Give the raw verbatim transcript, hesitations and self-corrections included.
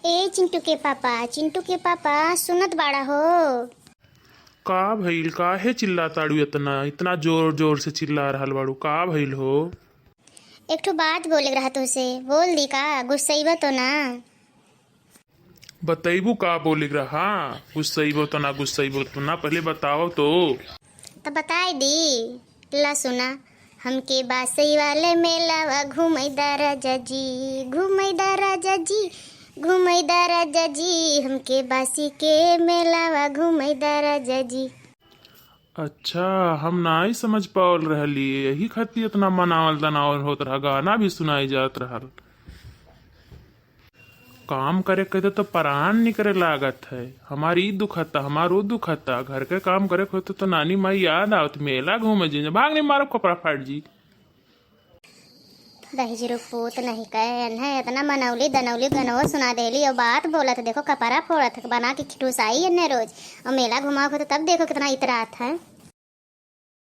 ए चिंटू के पापा, चिंटू के पापा, सुनत बाड़ा हो? का भइल? काहे चिल्ला ताड़ू इतना? इतना जोर जोर से चिल्ला रहल बाड़ू, का भइल हो? एक ठो बात बोले के रहा तोसे, बोल दी का? गुस्सैबा तो ना? बतैबू का बोले के रहा? हाँ, गुस्सैबो तो ना, गुस्सैबो तो ना, पहले बताओ तो। तो बताई दी, ला सुना। हमके बासी वाले मेलावा घुमैदा राजा जी, घुमैदा राजा जी, घुमैदा राजा जी, हमके बासी के मेलावा घुमैदा राजा जी। अच्छा, हम नाई समझ पावल रहली, यही खातिर इतना मनावल दनावल होत रहा, गाना भी सुनाई जात रहल। काम करे कहते तो परान निकरे लागत है, हमार ई दुखता, हमार ऊ दुखता, घर के काम करे कहते तो नानी माई याद आवत, मेला घूमे जी, भाग नहीं मारब कपड़ा फाट जी। दहिजरू पूत नहीं कहे है, इतना मनौली दनौली गनवा सुना देली और बात बोलत, देखो कपड़ा फोड़त है, बना के खिटुसाई एन्ने रोज, और मेला घुमाओ तो तब देखो कितना इतरात है।